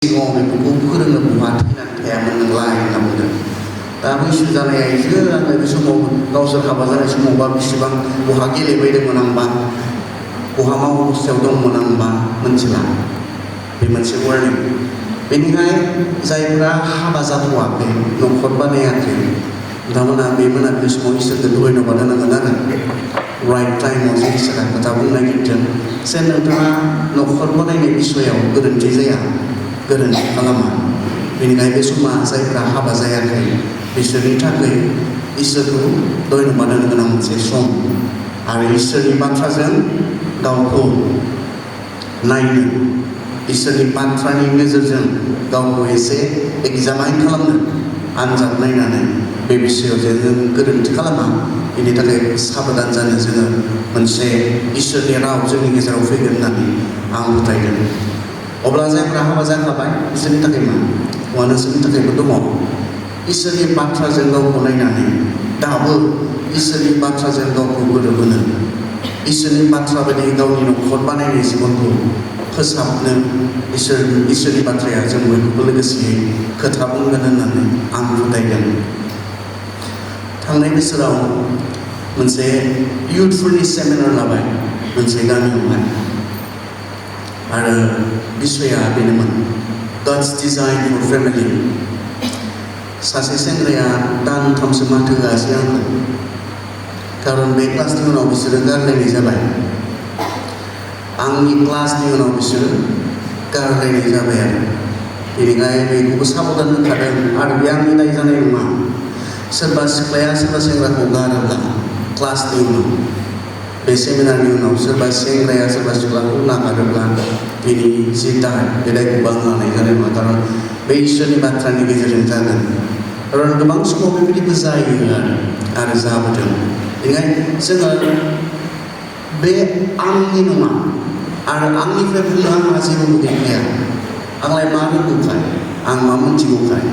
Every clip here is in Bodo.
सिगाङाव बेफोरखौ फोरोंनो बहा थैनानै थायामोन नोंलाय होनना बुंदों। दा बैसो जानाय आइजो आङो बे समाव गावसोर हाबा जानाय समावबा बेसेबां बहा गेलेबायदोंमोन आंबा बहा मा अबस्थायाव दंमोन आंबा मोनथिला। बे मोनसे वार्निं। बेनिखाय जायफ्रा हाबा जाथ'वाखै न'खर बानायाखै बिथांमोना बे मोनाबिलि समाव इसोरखौ धन्यबाद होनांगोन आरो राइट टाइमाव जे इसोरा खोथा बुंनो नागिरदों जे नोंथाङा न'खर बानायनाय बिसयाव गोरोन्थि जाया, गोरोन्थि खालामा। बेनिखाय बे समा जायफ्रा हाबा जायाखै बिसोरनि थाखाय इसोरखौ धन्यबाद होनो गोनां मोनसे सम आरो इसोरनि बाथ्राजों गावखौ नायनो, इसोरनि बाथ्रानि गेजेरजों गावखौ एसे एग्जामाइन खालामनो, आनजाद नायनानै बे बिसयाव जे जों गोरोन्थि खालामा बेनि थाखाय साबधान जानो जोङो मोनसे इसोरनि राव जोंनि गेजेराव फैगोन होननानै आं फोथायदों। अब्ला जायफ्रा हाबा जाखाबाय बिसोरनि थाखाय मा? नोंसोरनि थाखायबो दङ। इसोरनि बाथ्राजों गावखौ नायनानै दाबो इसोरनि बाथ्राजों गावखौ गोरोबहोनो, इसोरनि बाथ्रा बायदि गावनि न'खर बानायनाय जिबनखौ फोसाबनो इसोरनि बाथ्राया जों बयखौबो लोगोसेयै खोथा बुंगोन होननानै आं फोथायदों। थांनाय बोसोराव मोनसे इयुथफोरनि सेमिनार लाबाय मोनसे गामियावहाय आरो बिसया बेनोमोन गड्स डिजाइन फर फेमिलि। सासे सेंग्राया दानथामसो माथो होआसै आंखौ, खारन बे क्लासनि उनाव बिसोरो गारलायनाय जाबाय। आंनि क्लासनि उनाव बिसोरो गारलायनाय जाबाय आरो बेनिखाय बेखौबो साबधान होखादों आरो बे आंनि दाय जानाय नङा। सोरबा सिख्लाया सोरबा सेंग्राखौ गारोब्ला क्लासनि उनाव बे सेमिनारनि उनाव सोरबा सेंग्राया सोरबा सिख्लाखौ नागारोब्ला बेनि जि दाय बे दायखौबो आं लानाय जानाय नङा, खारन बे इसोरनि बाथ्रानि गेजेरजों जागोन। खारन गोबां समाव बेबायदिबो जायो आरो जाबोदों। बेनिखायनो जोङो बे आंनि नङा आरो आंनिफ्राय बुंनो आंहा जेबो गैखाया, आंलाय मा रोंगौखाय, आं मा मोनथिगौखाय,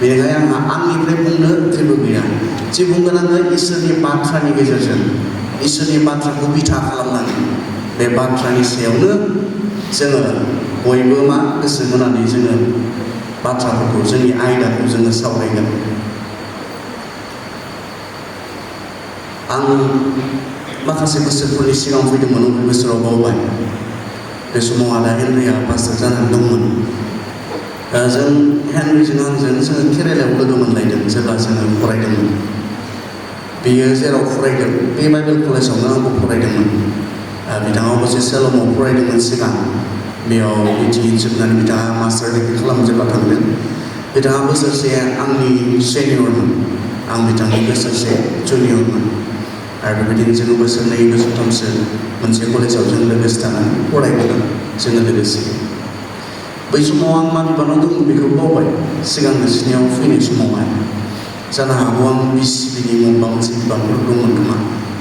बेनिखाय आंहा आंनिफ्राय बुंनो जेबो गैया। जे बुंगोन आङो इसोरनि बाथ्रानि गेजेरजों, इसोरनि बाथ्राखौ बिथा खालामनानै बे बाथ्रानि सायावनो जोङो बयबो मा गोसो होनानै जोङो बाथ्राफोरखौ, जोंनि आयदाखौ जोङो सावरायगोन। आं माखासे बोसोरफोरनि सिगां फैदोंमोन, बे बोसोराव बावबाय। बे समाव आदा हेनरिया पास्टर जानानै दंमोन। जों हेनरिजों आंजों जोङो केरेलायाव लोगो मोनलायदों जेब्ला जोङो फरायदोंमोन। बेयो जेराव फरायदों बे बाइबेल कलेजावनो आंबो फरायदोंमोन। बिथाङा अबसे सेलमाव फरायदोंमोन सिगां, बेयाव जोबनानै बिथाङा मास्टार डिग्रि खालामनो जेब्ला थांदों। बिथाङा बोसोरसे आंनि सेनियरमोन, आं बिथांनि बोसोरसे जुनियरमोन आरो बेबायदिनो जोङो बोसोरनै बोसोरथामसो मोनसे कलेजाव जों लोगोसे थानानै फरायबोदों जोङो लोगोसे। बै समाव आं मा बिबानाव दंमोन बेखौ बावबाय, सिगां नोंसिनियाव फैनाय समावहाय जानो हागौ आं बिसिबिनि माबा मोनसे बिबानफोर दंमोन खोमा।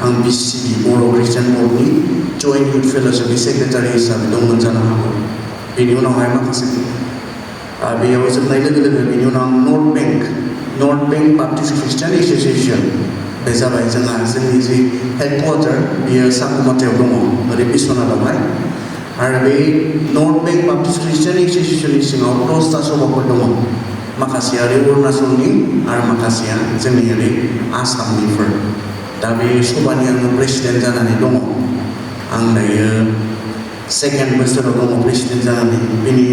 आं बिसिबि बर' ख्रिस्टियान बर्डनि जइन्ट इउथ फेल'शिपनि सेक्रेटारि हिसाबै दंमोन जानो हागौ। बेनि उनावहाय माखासे बेयाव जोबनाय लोगो लोगो बेनि उनाव आं north bank Baptist Christian association, बे जाबाय जोंनि जि हेडक्वार्टार बेयो साकुमाटायाव दङ, ओरै बिश्वनाथावहाय। आरो बे नर्थ बेंक बाप्टिस्ट ख्रिस्टियान एस'सिएसननि सिङाव 10टा सभाफोर दङ, माखासेया ओरै अरुणाचलनि आरो माखासेया जोंनि ओरै आसामनिफोर। दा बे सभानि आङो प्रेसिडेन्ट जानानै दङ। आं दायो सेकेन्ड बोसोराव दङ प्रेसिडेन्ट जानानै। बेनि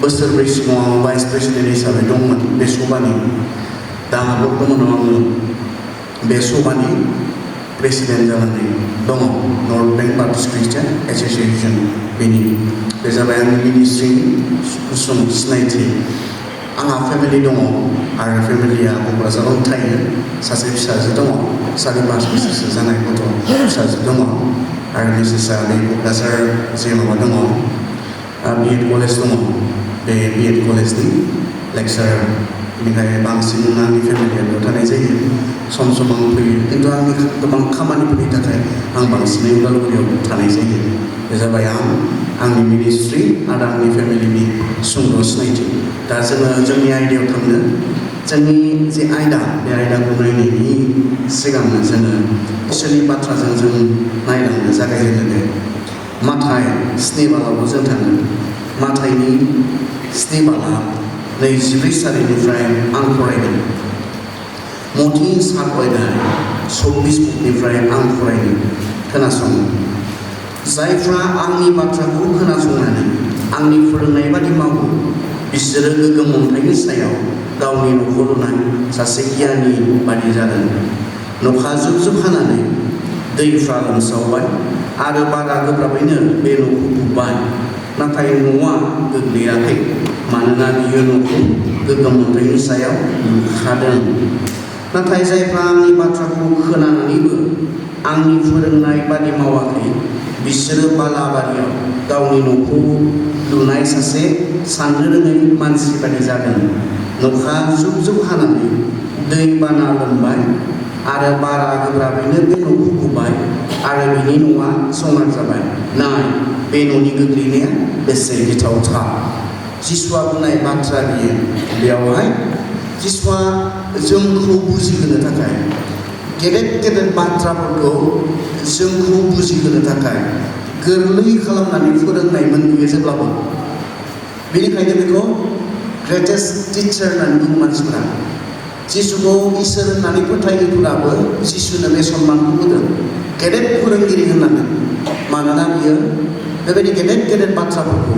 बोसोरब्रै सिगाङाव आं भाइस प्रेसिडेन्ट हिसाबै दंमोन बे सभानि। दा बर्थमानाव आङो बे सभानि प्रेसिडेन्ट जानानै दङ, north bank Baptist Christian association. बे जाबाय आंनि मिनिस्ट्रिनि गुसुं सिनायथि। आंहा फेमिलि दङ आरो फेमिलिया क'क्राझाराव थायो। सासे फिसाजो दङ, 4-5 बोसोरसो जानाय गथ' फिसाजो दङ आरो मिसेसआ बे क'क्राझार जे माबा दङ बिएड कलेज दङ, बे बिएड कलेजनि लेक्सारार। बेनिखायनो बांसिन आंनि फेमिलिया बेयाव थानाय जायो। सम सम आं फैयो, खिन्थु आंनि गोबां खामानिफोरनि थाखाय आं बांसिनै उदालगुरियाव थानाय जायो। बे जाबाय आंनि मिनिस्ट्रि आरो आंनि फेमिलिनि सुंद' सिनायथि। दा जोङो जोंनि आयदायाव थांनो, जोंनि जे आयदा बे आयदाखौ नायनायनि सिगांनो जोङो इसोरनि बाथ्राजों जों नायलांनो जागायजेननो दे। माथाय 7 बालावबो जों थाङो। माथाइनि 7 बाला 24 सारिनिफ्राय आं फरायगोन मथि 7 अध्याय 24 बुकनिफ्राय आं फरायगोन खोनासं जायफ्रा आंनि बाथ्राखौ खोनासंनानै आंनि फोरोंनाय बादि मावो बिसोरो गोग्गोम अन्थाइनि सायाव गावनि न'खौ लुनाय सासे गियानि बादि जादों न'खा जुब जुब हानानै दैफ्रा लोमसावबाय आरो बारा गोब्राबैनो बे न'खौ बुबाय नाथाय न'आ गोग्लैयाखै मानोना बियो न'खौ गोग्गोम अन्थाइनि सायाव लुखादों नाथाय जायफ्रा आंनि बाथ्राखौ खोनानानैबो आंनि फोरोंनाय बादि मावाखै बिसोरो बालाबारियाव गावनि न'खौ लुनाय सासे साननो रोङै मानसि बादि जादों न'खा जुब जुब हानानै दै बाना लोमबाय आरो बारा गोब्राबैनो बे न'खौ बुबाय आरो बिनि न'आ संगार जाबाय नाय बे न'नि गोग्लैनाया बेसे गिथावथाव जिसुआ बुंनाय बाथ्रा बियो बेयावहाय जिसुआ जोंखौ बुजिहोनो थाखाय गेदेर गेदेर बाथ्राफोरखौ जोंखौ बुजिहोनो थाखाय गोरलै खालामनानै फोरोंनायमोन बियो जेब्लाबो बेनिखायनो बेखौ ग्रेटेस्ट टिचार होननानै बुङो मानसिफोरा जिसुखौ इसोर होननानै फोथायोब्लाबो जिसुनो बे सन्मानखौ होदों गेदेर फोरोंगिरि होननानै मानोना बियो बेबायदि गेदेर गेदेर बाथ्राफोरखौ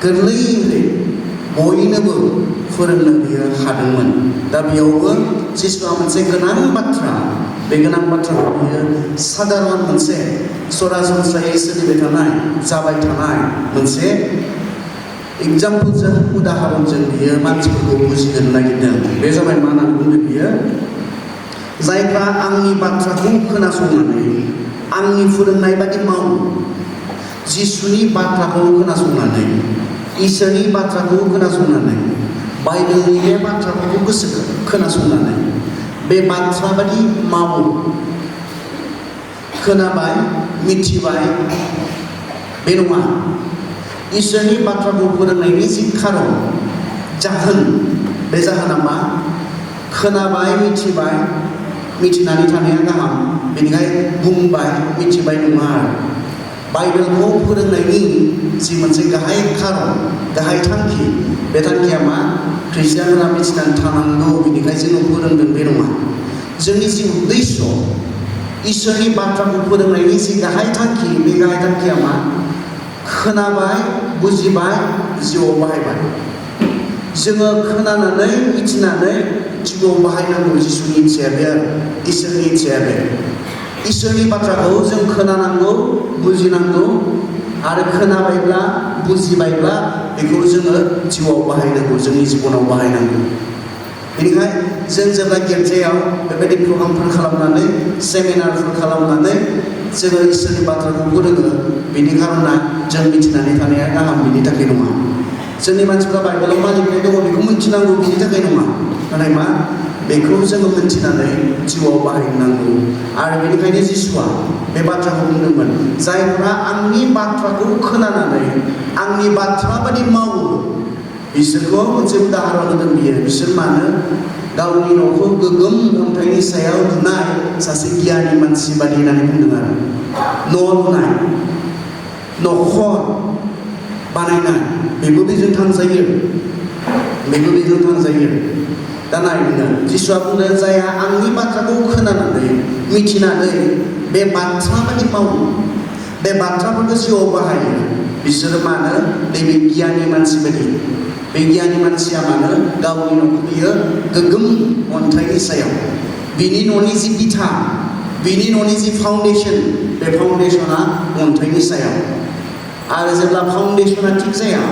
गोरलैयै बयनोबो फोरोंनो बियो हादोंमोन दा बेयावबो जिसुआ मोनसे गोनां बाथ्रा बे गोनां बाथ्राखौ बियो साधारन मोनसे सरासनस्रायै सोलिबाय थानाय जाबाय थानाय मोनसे एग्जाम्पलजों उदाहरनजों बियो मानसिफोरखौ बुजिहोनो नागिरदों बे जाबाय मा होननानै बुंदों बियो जायफ्रा आंनि बाथ्राखौ खोनासंनानै आंनि फोरोंनाय बादि मावो जिसुनि बाथ्राखौ खोनासंनानै इसोरनि बाथ्राखौ खोनासंनानै बाइबेलनि बे बाथ्राफोरखौ गोसो खोनासंनानै बे बाथ्रा बादि मावो खोनाबाय मिथिबाय बे नङा इसोरनि बाथ्राखौ फोरोंनायनि जि खारन जाहोन बे जाहोना मा खोनाबाय मिथिबाय मिथिनानै थानाया गाहाम बेनिखायनो बुंबाय मिथिबाय नङा बाइबेलखौ फोरोंनायनि जि मोनसे गाहाय खारन गाहाय थांखि बे थांखिया मा ख्रिस्टियानफोरा मिथिनानै थानांगौ बेनिखायनो जोङो फोरोंदों बे नङा जोंनि जि उद्देश्य इसोरनि बाथ्राखौ फोरोंनायनि जि गाहाय थांखि बे गाहाय थांखिया मा खोनाबाय बुजिबाय जिउआव बाहायबाय जोङो खोनानानै मिथिनानै जिउआव बाहायनांगौ जिसुनि इच्छाया बे आरो इसोरनि इच्छाया बे इसोरनि बाथ्राखौ जों खोनानांगौ बुजिनांगौ आरो खोनाबायब्ला बुजिबायब्ला बेखौ जोङो जिउआव बाहायनांगौ जोंनि जिबनाव बाहायनांगौ बेनिखायनो जों जेब्ला गिर्जायाव बेबायदि प्रग्रामफोर खालामनानै सेमिनारफोर खालामनानै जोङो इसोरनि बाथ्राखौ फोरोङो बेनि खारना जों मिथिनानै थानाया गाहाम बेनि थाखाय नङा जोंनि मानसिफ्रा बाइबेलाव मा लिरनाय दङ बेखौ मिथिनांगौ बेनि थाखाय नङा नाथाय मा बेखौ जोङो मिथिनानै जिउआव बाहायनांगौ आरो बेनिखायनो जिसुआ बे बाथ्राखौ बुंदोंमोन जायफ्रा आंनि बाथ्राखौ खोनानानै आंनि बाथ्रा बादि मावो बिसोरखौ मोनसे उदाहरन होदों बियो बिसोर मानो गावनि न'खौ गोग्गोम अन्थाइनि सायाव लुनाय सासे गियानि मानसि बादि होननानै बुंदों आरो न' लुनाय न'खर बानायनाय बेबो बेजों थांजायो दा नायनो जिसुआ बुंदों जायहा आंनि बाथ्राखौ खोनानानै मिथिनानै बे बाथ्रा बादि मावो बे बाथ्राफोरखौ जिउआव बाहायो बिसोरो मानो नैबे गियानि मानसि बादि बे गियानि मानसिया मानो गावनि न'खौ बियो गोग्गोम अन्थाइनि सायाव बिनि न'नि जि बिथा बिनि न'नि जि फाउन्डेसन बे फाउन्डेसना अन्थाइनि सायाव आरो जेब्ला फाउन्डेसना थिग जाया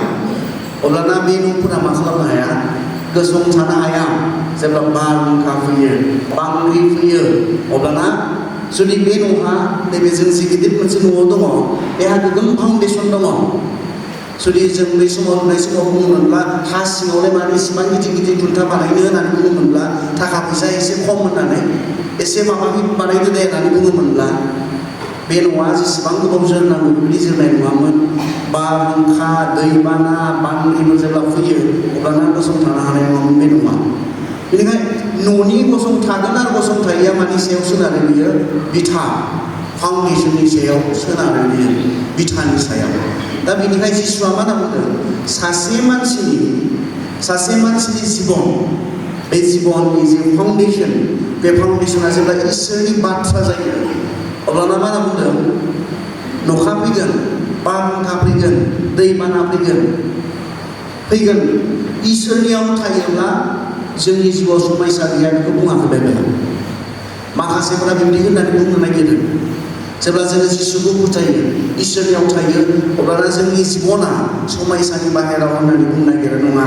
अब्लाना बे न'फोरा मा खालामनो हाया गसंथानो हाया जेब्ला बारहुंखा फैयो बांग्रि फैयो अब्लाना जुदि बे न'हा नैबे जों जि गिदिर मोनसे न'आव दङ बेहा गोग्गोम फाउन्डेसन दङ जुदि जों बै समाव नुनाय समाव बुङोमोनब्ला हा सिङावलाय मानो इसेबां गिदिर गिदिर खुन्था बानायनो होननानै बुङोमोनब्ला थाखा फैसा एसे खम होननानै एसे माबा बानायनो दे होननानै बुङोमोनब्ला बे न'आ जेसेबां गोबाव जोरनांगौ बेबायदि जोरनाय नङामोन बारहुंखा दैबाना बांग्रिफोर जेब्ला फैयो अब्लाना गसंथानो हानाय नङामोन बे न'आ बेनिखायनो न'नि गसंथागोन आरो गसंथायैया मानि सायाव सोनारो बियो बिथा फाउन्डेसननि सायाव सोनारो बियो बिथानि सायाव दा बेनिखायनो जिसुआ मा होनना बुंदों सासे मानसिनि जिबन बे जिबननि जे फाउन्डेसन बे फाउन्डेसना जेब्ला इसोरनि बाथ्रा जायो अब्लाना मा होनना बुंदों नखा फैगोन बारहुंखा फैगोन दैबाना फैगोन इसोरनियाव थायोब्ला जोंनि जिउआव समयसा गैया बेखौ बुङाखै बाइबेला माखासेफोरा बिब्दि होननानै बुंनो नागिरो जेब्ला जोङो जिसुखौ फोथायो इसोरनियाव थायो अब्लाना जोंनि जिबना समयसानि बाहेराव होननानै बुंनो नागिरो नङा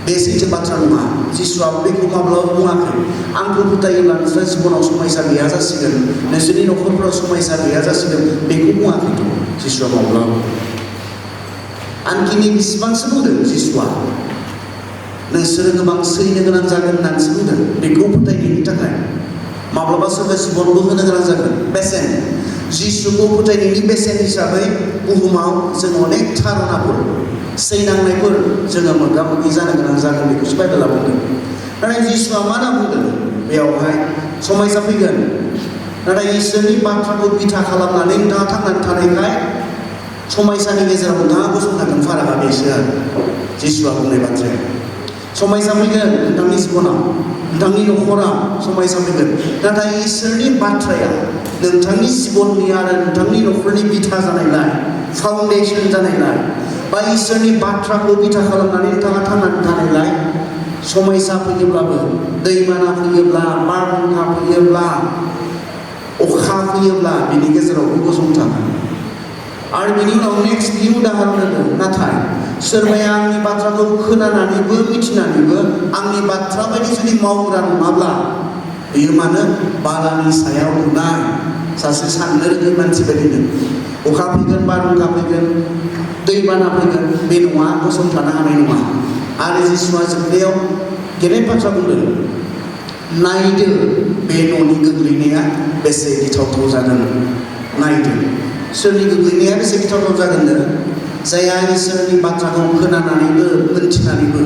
बे सैथो बाथ्रा नङा जिसुआ बेखौ माब्लाबा बुङाखै आंखौ फोथायोब्ला नोंस्रा जिबनाव समयसा गैया जासिगोन नोंसोरनि नखरफोराव समयसा गैया जासिगोन बेखौ बुङाखैथ' जिसुआ माब्लाबा आनखिनि बेसेबांसो बुंदों जिसुआ नोंसोरो गोबां सैनो गोनां जागोन होननानैसो बुंदों बेखौ फोथायनायनि थाखाय माब्लाबा सोरबा जिबनबो होनो गोनां जागोन बेसेन जिसुखौ फोथायनायनि बेसेन हिसाबै बुहुमाव जों अनेक थारनाफोर सैनांनायफोर जोङो मोगा मोगि जानो गोनां जागोन बेखौसो बाइबेला बुंदों नाथाय जिसुआ मा होनना बुंदों बेयावहाय समयसा फैगोन नाथाय इसोरनि बाथ्राखौ बिथा खालामनानै नोंथाङा थांनानै थानायखाय समयसानि गेजेराव नोंथाङा गसंथागोन फारागा बेसो आरो जिसुआ बुंनाय बाथ्राया समयसा फैगोन नोंथांनि जिबनाव नोंथांनि नखराव समयसा फैगोन नाथाय इसोरनि बाथ्राया नोंथांनि जिबननि आरो नोंथांनि नखरनि बिथा जानायलाय फाउन्डेसन जानायलाय बा इसोरनि बाथ्राखौ बिथा खालामनानै नोंथाङा थांनानै थानायलाय समयसा फैयोब्लाबो दैबाना फैयोब्ला बारहुंखा फैयोब्ला अखा फैयोब्ला बिनि गेजेरावबो गसंथागोन आरो बिनि उनाव नेक्स्ट बि उदाहरन होदों नाथाय सोरबाया आंनि बाथ्राखौ खोनानानैबो मिथिनानैबो आंनि बाथ्रा बायदि जुदि मावग्रा नङाब्ला बेयो मानो बालानि सायाव लुनाय सासे साननो रोङै मानसि बायदिनो अखा फैगोन बारहुंखा फैगोन दैबाना फैगोन बे नङा गसंथानो हानाय नङा आरो जिसुआ जोबनायाव गेदेर बाथ्रा बुंदों नायदो बे न'नि गोग्लैनाया बेसे गिथावथाव जागोन नायदो सोरनि गोग्लैनाया बेसे गिथावथाव जागोननो जायहा इसोरनि बाथ्राखौ खोनानानैबो मोनथिनानैबो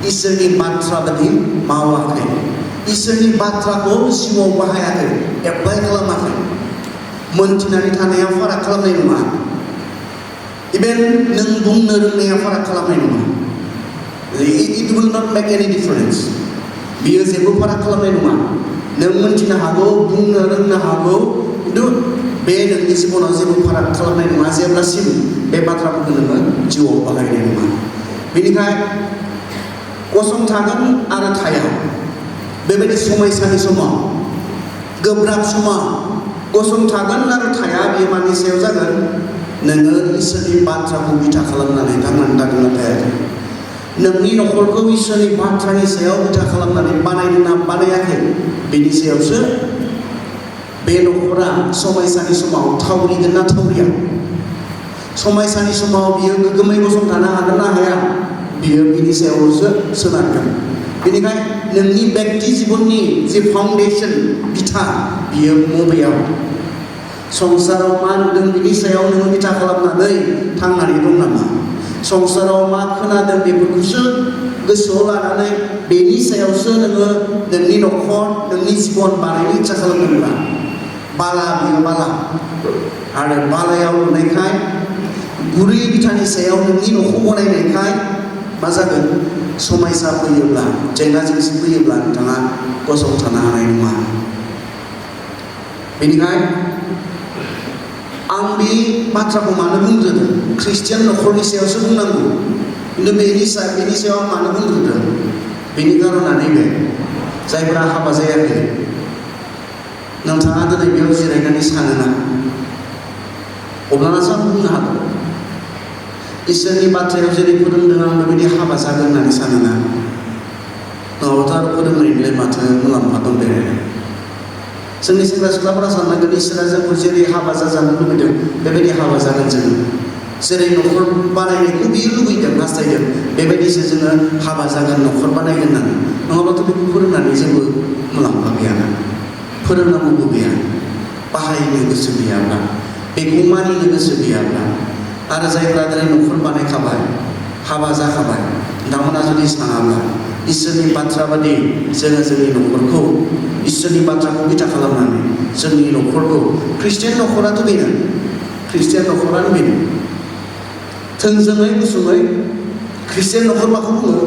इसोरनि बाथ्रा बायदि मावाखै इसोरनि बाथ्राखौ जिउआव बाहायाखै एप्लाइ खालामाखै मोनथिनानै थानाया फाराग खालामनाय नङा इभेन नों बुंनो रोंनाया फाराग खालामनाय नङा इट विल नट मेक एनि डिफारेन्स बियो जेबो फाराग खालामनाय नङा नों मोनथिनो हागौ बुंनो रोंनो हागौ खिन्थु बे नोंनि जिबनाव जेबो फाराग खालामनाय नङा जेब्लासिम बे बाथ्राफोरखौ नोङो जिउआव बाहायनाय नङा बेनिखायनो गसंथागोन आरो थाया बेबायदि समयसानि समाव गोब्राब समाव गसंथागोन आरो थाया बेयो मानि सायाव जागोन नोङो इसोरनि बाथ्राखौ बिथा खालामनानै थांनानै थागोन ना थायाखै नोंनि नखरखौ इसोरनि बाथ्रानि सायाव बिथा खालामनानै बानायदोंना बानायाखै बेनि सायावसो बे नखरा समयसानि समाव थावरिगोन ना थावरिया समयसानि समाव बियो गोग्गोमै गसंथानो हागोन ना हाया बियो बिनि सायावसो सोनारगोन बेनिखायनो नोंनि बेक्ति जिबननि जे फाउन्डेसन बिथा बियो बबेयाव संसाराव मा नुदों बिनि सायाव नोङो बिथा खालामनानै थांनानै दं नामा संसाराव मा खोनादों बेफोरखौसो गोसोआव लानानै बेनि सायावसो नोङो नोंनि नखर नोंनि जिबन बानायनो इच्छा खालामदोंब्ला बाला बियो बाला आरो बालायाव लुनायखाय गुरै बिथानि सायाव नोंनि न'खौ बनायनायखाय मा जागोन समयसा फैयोब्ला जेंना जेंसि फैयोब्ला नोंथाङा गसंथानो हानाय नङा बेनिखायनो आं बे बाथ्राखौ मानो बुंग्रोदों ख्रिस्टियान नखरनि सायावसो बुंनांगौ खिन्थु बेनि सायाव आं मानो बुंग्रोदों बेनि कारना नैबे जायफोरा हाबा जायाखै नोंथाङा दिनै बेयाव जिरायनानै सानोना अब्लानासो आं बुंनो हागौ इसोरनि बाथ्रायाव जेरै फोरोंदों आं बेबायदि हाबा जागोन होननानै सानोना नङाबाथ' आरो फोरोंनायनिलाय माथो मुलाम्फा दं बे जोंनि सेंग्रा सिख्लाफोरा साननांगोन इसोरा जोंखौ जेरै हाबा जाजानो लुबैदों बेबायदि हाबा जागोन जोङो जेरै न'खर बानायनायखौ बियो लुबैदों हास्थायदों बेबायदिसो जोङो हाबा जागोन न'खर बानायगोन होननानै नङाबाथ' बेखौ फोरोंनानै जेबो मुलाम्फा गैयाना फोरोंनांगौबो गैया बाहायनो गोसो गैयाब्ला बेखौ मानिनो गोसो गैयाब्ला आरो जायफ्रा दिनै न'खर बानायखाबाय हाबा जाखाबाय बिथांमोना जुदि सानाब्ला इसोरनि बाथ्रा बादि जोङो जोंनि न'खरखौ इसोरनि बाथ्राखौ बिथा खालामनानै जोंनि न'खरखौ ख्रिस्टियान न'खराथ' बेनो ख्रिस्टियान न'खरानो बेनो थोंजोङै गुसुङै ख्रिस्टियान न'खर माखौ बुङो?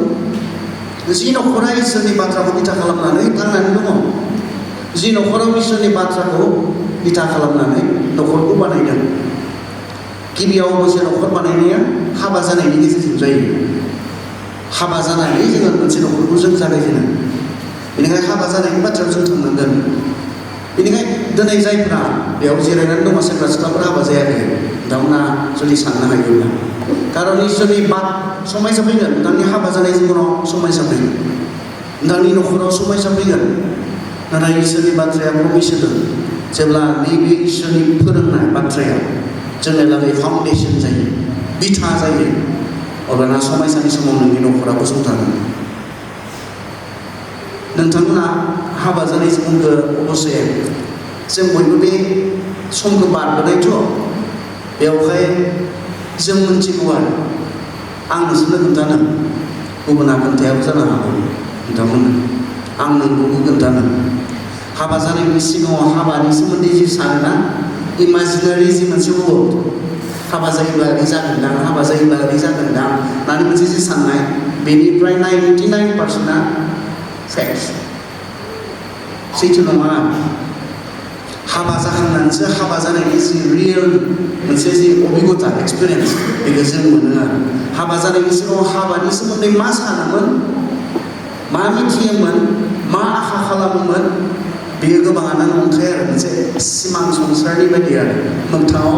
जि न'खरा इसोरनि बाथ्राखौ बिथा खालामनानै थांनानै दङ, जि न'खराव इसोरनि बाथ्राखौ बिथा खालामनानै न'खरखौ बानायदों। गिबियाव मोनसे न'खर बानायनाया हाबा जानायनि गेजेरजों जायो। हाबा जानानै जोङो मोनसे न'खरखौ जों जागायजेनो। बेनिखायनो हाबा जानायनि बाथ्रायाव जों थांनांगोन। बेनिखायनो दिनै जायफ्रा बेयाव जिरायनानै दङ, सेंग्रा सिख्लाफोरा हाबा जायाखै, बिथांमोना जुदि साननो हायोब्ला, खारन इसोरनि समायसा फैगोन, नोंथांनि हाबा जानाय जिबनाव समायसा फैगोन, नोंथांनि न'खराव समायसा फैगोन। नाथाय इसोरनि बाथ्राया प्रमिस होदों, जेब्ला नैबे इसोरनि फोरोंनाय बाथ्राया जोंनि लागै फाउन्डेसन जायो, बिथा जायो, अब्लाना समायसानि समाव नोंनि न'खरा गसंथागोन। नोंथांमोना हाबा जानाय जिबनखौ अबस्से जों बयबो बे समखौ बारबोनायथ', बेवहाय जों मोनथिगौ आरो आं नोंसोरनो खोन्थानो, गुबुना खोन्थायाबो जानो हागौ नोंथांमोननो, आं नोंखौबो खोन्थानो। हाबा जानायनि सिगाङाव हाबानि सोमोन्दै जि सानोना, इमाजिनारि जि मोनसे वर्ल्ड, हाबा जायोब्ला ओरै जागोनदां, हाबा जायोब्ला ओरै जागोनदां होननानै मोनसे जि साननाय, बेनिफ्राय 99%आ फेक्ट, सैथो नङा। हाबा जाखांनानैसो हाबा जानायनि जि रियेल मोनसे जि अभिगथा, एक्सपिरियेन्स, बेखौ जों मोनो आरो। हाबा जानायनि सिगाङाव हाबानि सोमोन्दै मा सानोमोन, मा मिथियोमोन, मा आखा खालामोमोन, बेयो गोबाङानो नंखाय आरो मोनसे सिमां संसारनि बायदि आरो मोगथाङाव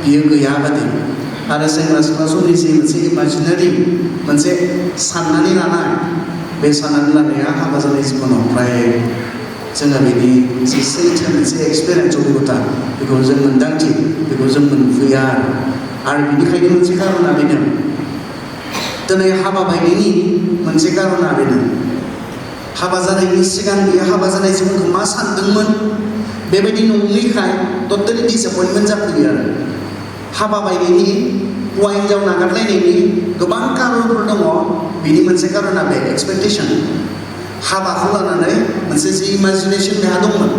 बियो गैया बादि। आरो सेंग्रा सिख्ला समनि जि मोनसे इमाजिनारि मोनसे साननानै लानाय, बे साननानै लानाया हाबा जानाय जिबनाव फ्राय जोङो बेनि जि सैथो मोनसे एक्सपिरियेन्स, अभिगथा, बेखौ जों मोन्दांथि, बेखौ जों मोनफैया आरो बेनिखायनो मोनसे कारना बेनो, दिनै हाबा बायनायनि मोनसे कारना बेनो, हाबा जानायनि सिगां बियो हाबा जानाय जिबनखौ मा सानदोंमोन बेबायदि नङैखाय टटेलि डिसएपइन्टमेन्ट जाफैयो आरो। हाबा बायनायनि, हौवा हिन्जाव नागारलायनायनि गोबां कारनफोर दङ। बिनि मोनसे कारना बे एक्सपेक्टेसन, हाबाखौ लानानै मोनसे जि इमाजिनेसन बेहा दंमोन,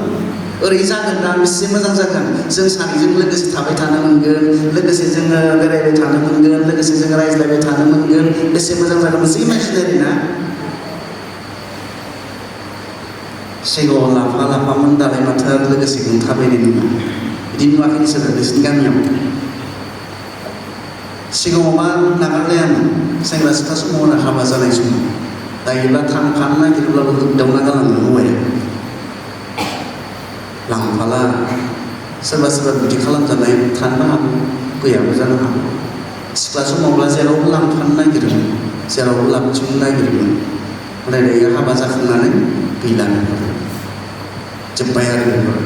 ओरै जागोन दा, बेसे मोजां जागोन, जों सानैजों लोगोसे थाबाय थानो मोनगोन, लोगोसे जोङो बेरायबाय थानो मोनगोन, लोगोसे जोङो रायज्लायबाय थानो मोनगोन, बेसे मोजां जागोन, मोनसे इमाजिनारि ना। सिगाङाव लाफा लाफामोन, दालाय माथो आरो लोगोसे जों थाबायनाय नङा, बिदि नुवाखै नोंसोरो नोंसिनि गामियाव? सिगाङाव मा नागारलायामोन, सेंग्रा सिख्ला समाव आरो हाबा जानाय समाव, दायोब्ला थांफानो नागिरोब्लाबो होगदावना गालाङो हौवाया, लांफाला। सोरबा सोरबा बिदि खालामजानाय थानो हागौ, गैयाबो जानो हागौ। सिख्ला समावब्ला जेरावबो लांफानो नागिरोमोन, जेरावबो लाबथिंनो नागिरोमोन, नाथाय दायो हाबा जाखांनानै गैला, जोब्बाय आरो बेफोर।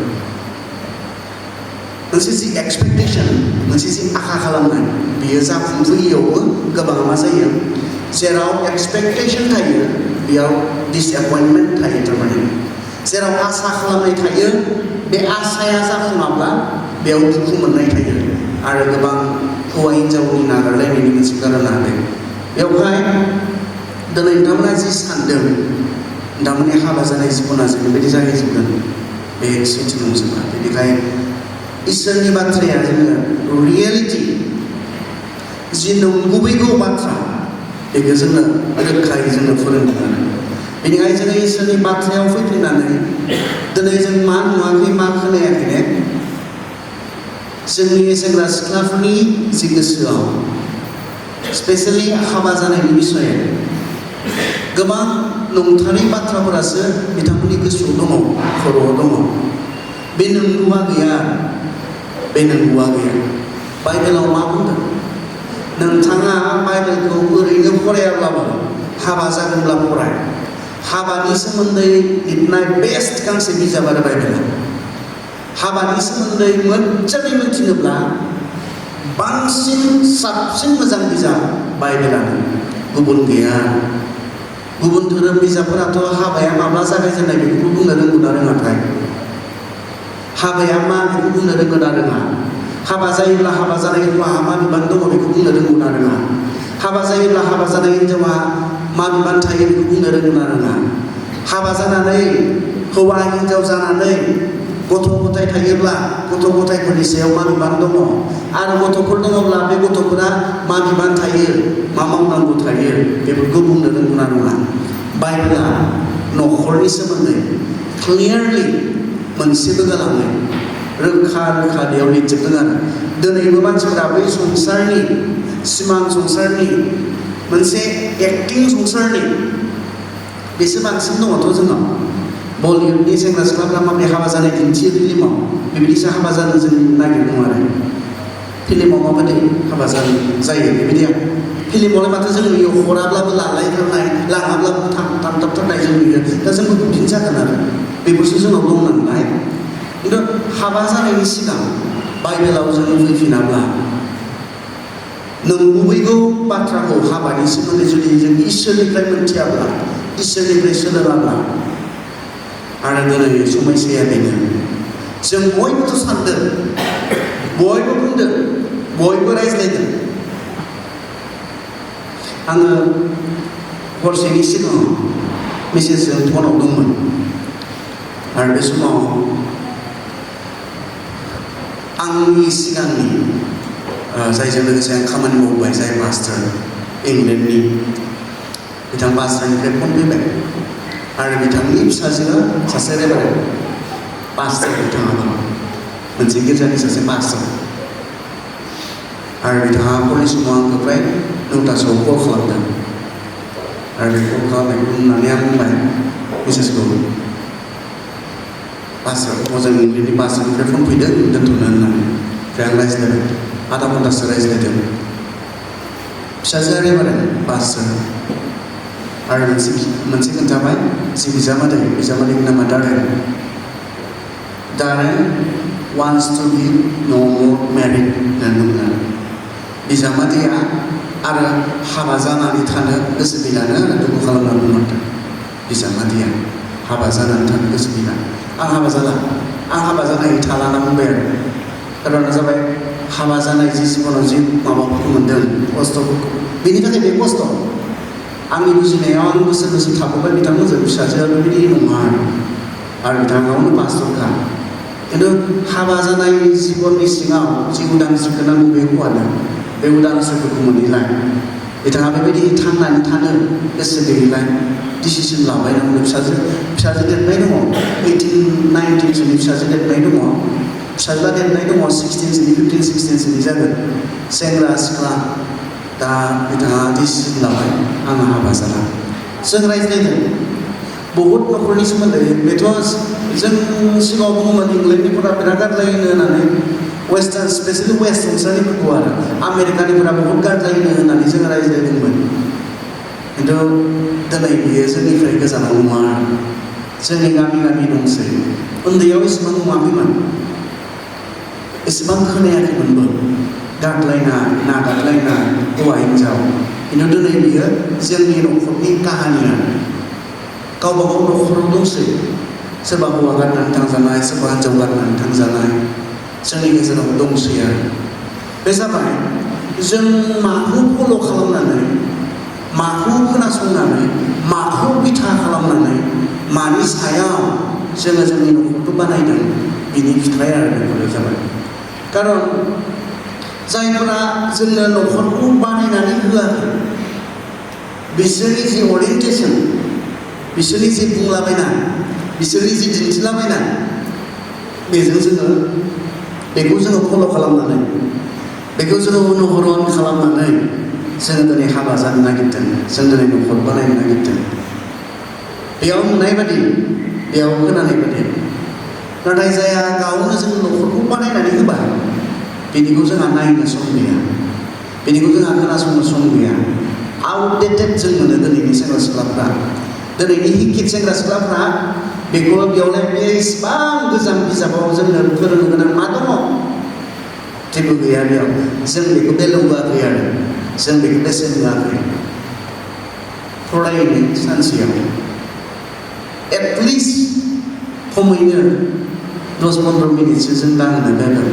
मोनसे जि एक्सपेक्टेसन, मोनसे जि आखा खालामनाय, बेयो जाफुंफैयावबो गोबां मा जायो, जेराव एक्सपेक्टेसन थायो बेयाव डिसएपइन्टमेन्ट थायो। थारमाने जेराव आसा खालामनाय थायो, बे आसाया जाफुङाब्ला बेयाव दुखु मोननाय थायो। आरो गोबां हौवा हिन्जावनि नागारलायनायनि मोनसे कारना बे। बेवहाय दिनै नोंथांमोना जि सानदों, नोंथांमोननि हाबा जानाय जिबना जेरैबायदि जागायजोबगोन, बे सैथो नंजोबा। बेनिखायनो इसोरनि बाथ्राया जोङो रियेलिटि, जि नंगुबैगौ बाथ्रा, बेखौ जोङो रोखायै जोङो फोरोंदों आरो। बेनिखायनो जोङो इसोरनि बाथ्रायाव फैफिननानै दिनै जों मा नुवाखै, मा खोनायाखै ने, जोंनि सेंग्रा सिख्लाफोरनि जि गोसोआव, स्पेसियेलि हाबा जानायनि बिसय गोबां नंथारै बाथ्राफोरासो बिथांमोननि गोसोआव दङ, खर'आव दङ। बे नंगौआ गैया, बे नंगौआ गैया। बाइबेलाव मा बुंदों? नोंथाङा बाइबेलखौ ओरैनो फरायाब्लाबो, हाबा जागोनब्ला फराय। हाबानि सोमोन्दै लिरनाय बेस्ट गांसे बिजाब आरो बाइबेला। हाबानि सोमोन्दै मोजाङै मिथिनोब्ला बांसिन साबसिन मोजां बिजाब बाइबेलानो, गुबुन गैया। गुबुन धोरोम बिजाबफोराथ' हाबाया माब्ला जागायजेननाय बेखौ बुंनो रोंगौना रोङाथाय? हाबाया मा बेखौ बुंनो रोंगोना रोङा? हाबा जायोब्ला हाबा जानाय हौवाहा मा बिबान दङ बेखौ बुंनो रोंगौना रोङा? हाबा जायोब्ला हाबा जानाय हिन्जावा मा बिबान थायो बेखौ बुंनो रोंगौना रोङा? हाबा जानानै, हौवा हिन्जाव जानानै गथ' गथाय थायोब्ला गथ' गथायफोरनि सायाव मा बिबान दङ आरो गथ'फोर दङब्ला बे गथ'फोरा मा बिबान थायो मा मावनांगौ थायो बेफोरखौ बुंनो रोंगौना नङा बाइबेला न'खरनि सोमोन्दै क्लियारलि मोनसेबो गालाङै रोखा रोखा बेयाव लिरजोबदों आरो दिनैबो मानसिफोरा बै संसारनि सिमां संसारनि मोनसे एक्टिं संसारनि बेसो बांसिन दङथ' जोंनाव बलिउडनि सेंग्रा सिख्लाफ्रा माबोरै हाबा जानाय दिन्थियो फिल्माव बेबायदिसो हाबा जानो जों नागिरदों आरो फिल्माव माबायदि हाबा जायो बेबायदिया फिल्मावलाय माथो जों नुयो हराब्लाबो लालायथारनाय लाङाब्लाबो थाबथाबथारनाय जों नुयो दा जोंबो बिदिनो जागोन आरो बेफोरसो जोंनाव दं नालाय खिन्थु हाबा जानायनि सिगां बाइबेलाव जों फैफिनाब्ला नंगुबैगौ बाथ्राखौ हाबानि सोमोन्दै जुदि जों इसोरनिफ्राय मोनथियाब्ला इसोरनिफ्राय सोलोङाब्ला आरो दिनै समस्याया बेनो जों बयबोथ' सानदों बयबो बुंदों बयबो रायज्लायदों आङो हरसेनि सिगाङाव मेसेजजों फनाव दंमोन आरो बे समाव आंनि सिगांनि जायजों लोगोसे आं खामानि मावबाय जाय मास्टार इंलेन्डनि बिथां पास्टारनिफ्राय फन फैबाय आरो बिथांनि फिसाजोआ सासे रेभारेन्ड पास्टार बिथाङाबो मोनसे गिर्जानि सासे पास्टार आरो बिथाङा हरनि समाव आंखौ फ्राय 9टासोआव कल खालामदों आरो बे कल खालामनायखौ नुनानै आं बुंबाय मेसेजखौ पास्टार हजों इंलेन्डनि पास्टारनिफ्राय फन फैदों दोनथ'नो होननानै ओमफ्राय आं रायज्लायबाय आधा घन्टासो रायज्लायदों फिसाजोआ रेभारेन्ड पास्टार आरो मोनसे खोन्थाबाय जि बिजामादैनि नामा दारेन वान्ट्स टु बि नो मोर मेरिड होननानै बुङो आरो बिजामादैया आरो हाबा जानानै थानो गोसो गैलानो आरो दुखु खालामनानै बुंहरदों बिजामादैया हाबा जानानै थानो गोसो गैला आं हाबा जानाय थाला होनना बुंबाय आरो कारना जाबाय हाबा जानाय जि जिबनाव जि माबाफोरखौ मोन्दों खस्थ'फोरखौ बेनि थाखाय बे खस्थ' आंनि बुजिनायाव आं बोसोर थाबोबाय बिथांमोनजों फिसाजोआ बेबायदि नङा आरो बिथाङा गावनो पास्टरखा खिन्थु हाबा जानाय जिबननि सिङाव जि उदांस्रिखौ नांगौ बे हौवानो बे उदांस्रिफोरखौ मोनैलाय बिथाङा बेबायदि थांनानै थानो गोसो गैयैलाय डिसिसन लाबाय नांगौ फिसाजो देरनाय दङ 18-19सोनि फिसाजो देरनाय दङ फिसाज्ला देरनाय दङ 16सोनि 15-16सोनि जागोन सेंग्रा सिख्ला दा बिथाङा डिसिसन लाबाय आंहा हाबा जाला जों रायज्लायदों बहुद न'खरनि सोमोन्दै बेथ' जों सिगाङाव बुङोमोन इंलेन्डनिफोरा बिराद गारलायो होननानै वेस्टार्न स्पेसियेलि वेस्ट संसारनिफोरखौ आरो आमेरिकानिफोरा बहुद गारलायो होननानै जों रायज्लायदोंमोन खिन्थु दिनै बियो जोंनिफ्राय गोजानाव नङा जोंनि गामि दंसै उन्दैयाव एसेबां नुवाखैमोन एसेबां खोनायाखैमोनबो गारलायनाय नागारलायनाय हौवा हिन्जाव खिन्थु दिनै बियो जोंनि न'खरनि काहानिया गावबा गाव न'खराव दंसै सोरबा हौवा गारनानै थांजानाय सोरबा हिन्जाव गारनानै थांजानाय जोंनि गेजेराव दंसै आरो बे जाबाय जों माखौ फल' खालामनानै माखौ खोनासंनानै माखौ बिथा खालामनानै मानि सायाव जोङो जोंनि न'खरखौ बानायदों बिनि फिथाइ आरो बेफोरो जाबाय कारन जायफोरा जोंनो न'खरखौ बानायनानै होआखै बिसोरनि जि अरियेन्टेसन बिसोरनि जि बुंलाबायनाय बिसोरनि जि दिन्थिलाबायनाय बेखौ जोङो फल' खालामनानै बेखौ जोङो अनुहरन खालामनानै जोङो दिनै हाबा जानो नागिरदों जों दिनै न'खर बानायनो नागिरदों बेयाव नुनाय बादि बेयाव खोनानाय बादि नाथाय जाया गावनो जों न'खरखौ बानायनानै होबाय बेनिखौ जोंहा नायनो सम गैया बेनिखौ जोंहा खोनासंनो सम गैया आउटडेटेड जों मोनो दिनैनि सेंग्रा सिख्लाफ्रा दिनैनि हिकित सेंग्रा सिख्लाफ्रा बेखौ बेयावलाय बे इसिबां गोजाम बिजाबाव जोंनो फोरोंनो गोनां मा दङ जेबो गैया बेयाव जों बेखौ बेलौ होआखै आरो जों बेखौ बेसेन होआखै फरायनो सानसेयाव एटलिस्ट खमैनो 10-15 मिनिटसो जों दाहोनो बेलौ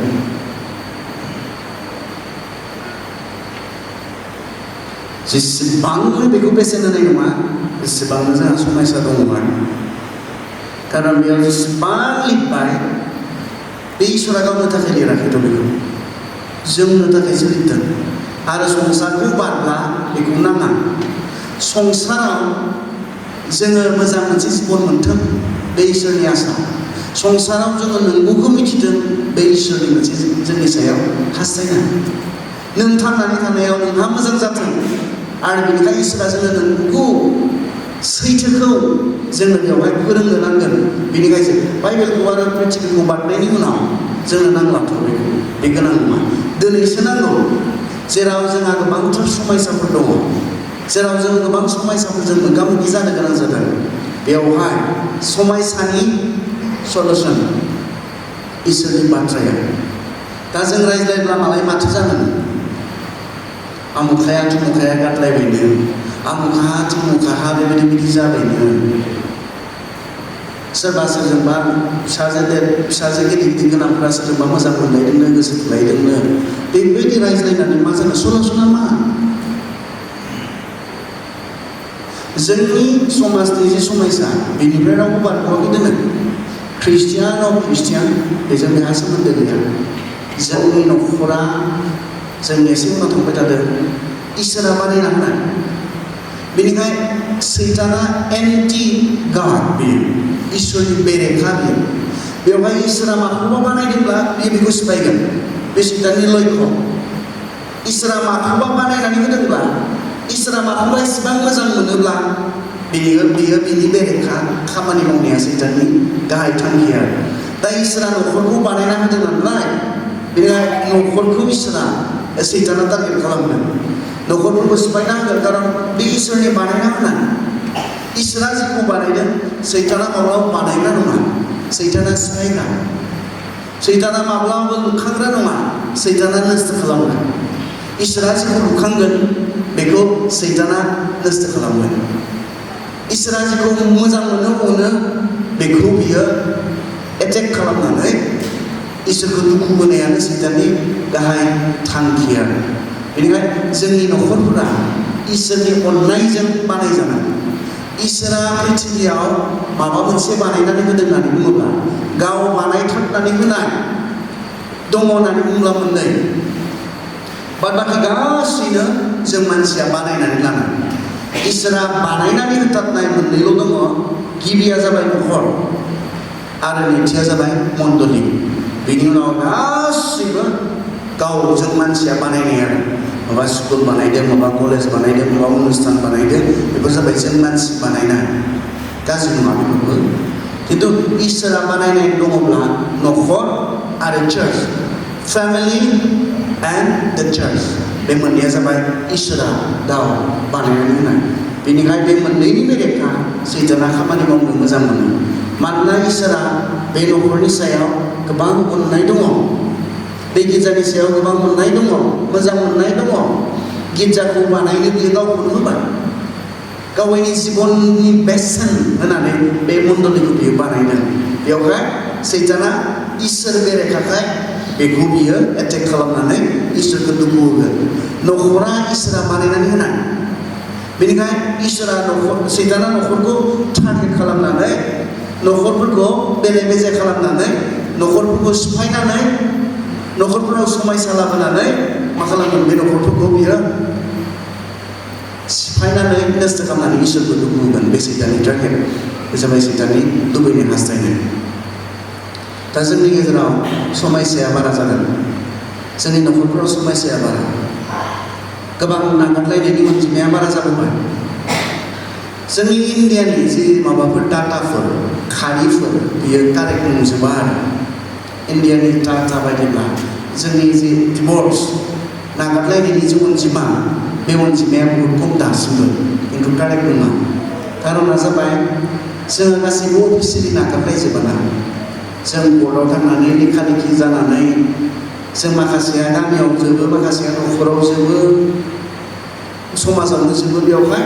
जेसेबांनो बेखौ बेसेन होनाय नङा एसेबांनो जोंहा समस्या दङ आरो कारन बेयाव जेसेबां लिरबाय बे इसोरा गावनो थाखाय लिराखैथ' बेखौ जोंनो थाखायसो लिरदों आरो संसारखौ बारब्ला बेखौ नाङा संसाराव जोङो मोजां मोनसे जिबन मोन्थों बे इसोरनि आसा संसाराव जोङो नंगौखौ मिथिदों बे इसोरनि मोनसे जोंनि सायाव हास्थायनाय नों थांनानै थानायाव नोंहा मोजां जाथों आरो बेनिखायनो इसोरा जोङो नंगौ सैथोखौ जोङो बेवहाय फोरोंनो नांगोन बेनिखायनो जों बाइबेलखौ आरो प्रेक्टिकेलखौ बारनायनि उनाव जोंनो नांलाथ' बेखौ बे गोनां नङा दिनैसो नांगौ जेराव जोंहा गोबांथार समयसाफोर दङ जेराव जों गोबां समयसाफोरजों मोगा मोगि जानो गोनां जादों बेवहाय समयसानि सलुसन इसोरनि बाथ्राया दा जों रायज्लायब्ला मालाय माथो जागोन आमुखाया थुमुखाया गारलायबायनो आमुखा थुमुखाहा बेबायदि जाबायनो सोरबा सोरजोंबा फिसाजो गिदिर गिदिर गोनांफोरा सोरजोंबा मोजां मोनलायदोंनो गोसो थोलायदोंनो बेबायदि रायज्लायनानै मा जानो सलुसना मा जोंनि समाजनि जे समयसा बेनिफ्राय रावबो बारग'वाखै दोनो ख्रिस्टियान बेजों बेहा सोमोन्दो गैया जोंनि न'खरा जों एसे उनाव थांबाय थादों इसोरा बानायना होनाय बेनिखायनो सैताना एन्टि गड बेयो इसोरनि बेरेखा बियो बेवहाय इसोरा माखौबा बानायदोंब्ला बियो बेखौ सिफायगोन बे सैताननि लक्ष्य इसोरा माखौबा बानायनानै होदोंब्ला इसोरा माखौबा एसेबां मोजां मोनोब्ला बेयो बिनि बेरेखा खामानि मावनाया सैताननि गाहाय थांखि आरो दा इसोरा न'खरखौ बानायना होदों नालाय बेनिखायनो न'खरखौ इसोरा सैताना टारगेट खालामदों न'खरफोरखौ सिफायना होगोन खारन बे इसोरनि बानायना होनाय इसोरा जिखौ बानायदों सैताना माब्लाबा बानायग्रा नङा सैताना सिफायग्रा सैताना माब्लाबाबो लुखांग्रा नङा सैताना नस्थ' खालामग्रा इसोरा जिखौ लुखांगोन बेखौ सैताना नस्थ' खालामगोन इसोरा जिखौ मोजां मोनो अनो बेखौ बियो एटेक खालामनानै इसोरखौ दुखु होनायानो सैताननि गाहाय थांखि आरो बेनिखायनो जोंनि न'खरफोरा इसोरनि अननायजों बानायजानाय इसोरा पृथिबियाव माबा मोनसे बानायनानै होदों होननानै बुङोब्ला गाव बानायथारनानै होनाय दङ होननानै बुंब्ला मोननै बाखि गासैनो जों मानसिया बानायनानै लानाय इसोरा बानायनानै होथारनाय मोननैल' दङ गिबिया जाबाय न'खर आरो नैथिया जाबाय मण्डली बेनि उनाव गासैबो गावजों मानसिया बानायनाय आरो माबा स्कुल बानायदों माबा कलेज बानायदों माबा अनुष्ठान बानायदों बेफोर जाबाय जों मानसि बानायनाय गाज्रि नङा बेफोरबो खिन्थु इसोरा बानायनाय दङब्ला न'खर आरो church family and the church बे मोननैया जाबाय इसोरा गाव बानायनानै होनाय बेनिखायनो बे मोननैनि बेरेखा सैताना खामानि मावनो मोजां मोनो मानोना इसोरा बे न'खरनि सायाव गोबां अननाय दङ बे गिर्जानि सायाव गोबां अननाय दङ मोजां मोननाय दङ गिर्जाखौ बानायनो बियो गावखौनो होबाय गावनि जिबननि बेसेन होनानै बे मण्डलीखौ बियो बानायदों बेवहाय सैताना इसोर बेरेखाखाय बेखौ बियो एटेक खालामनानै इसोरखौ दुखु होगोन न'खरा इसोरा बानायनानै होनाय बेनिखायनो सैताना न'खरखौ टारगेट खालामनानै न'खरफोरखौ बेले बेजे खालामनानै न'खरफोरखौ सिफायनानै न'खरफोराव समयसा लाबोनानै मा खालामगोन बे न'खरफोरखौ बियो सिफायनानै नस्थ' खालामनानै इसोरखौ दुखु होगोन बे सैताननि टारगेट बे जाबाय सैताननि लुबैनाय हास्थायनाय दा जोंनि गेजेराव समयसाया बारा जादों जोंनि न'खरफोराव समयसाया बारा गोबां नागारलायनायनि अनजिमाया बारा जाबोबाय जोंनि इण्डियानि जि माबाफोर डाटाफोर खारिफोर बियो कारेक्ट नंजोबा आरो इण्डियानि डाटा बायदिब्ला जोंनि जि डिभर्स नागारलायनायनि जि अनजिमा बे अनजिमाया बहुद खम दासिमबो खिन्थु कारेक्ट नङा कारना जाबाय जोङो गासैबो अफिसियेलि नागारलायजोबाना जों कर्टआव थांनानै लेखा लेखि जानानै जों माखासेया गामियाव जोबो माखासेया न'खराव जोबो समाजावनो जोबो बेवहाय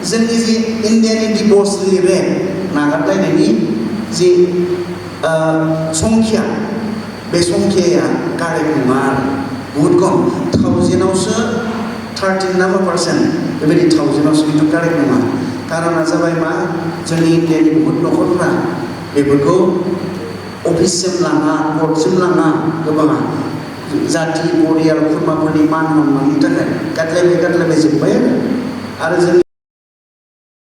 जोंनि जि इण्डियानि डिभर्सनि रेट नागारलायनायनि जि संख्या बे संख्याया कारेक्ट नङा आरो बहुद खम 1000आवसो 13 ना मा % बेबायदि 1000आवसो खिन्थु कारेक्ट नङा कारना जाबाय मा जोंनि इण्डियानि बहुद न'खरफ्रा बेफोरखौ अफिससिम लाङा कर्टसिम लाङा गोबाङा जाथि बरियार खुरमाफोरनि मान सन्माननि थाखाय गारलायबाय जोब्बाय आरो जोंनि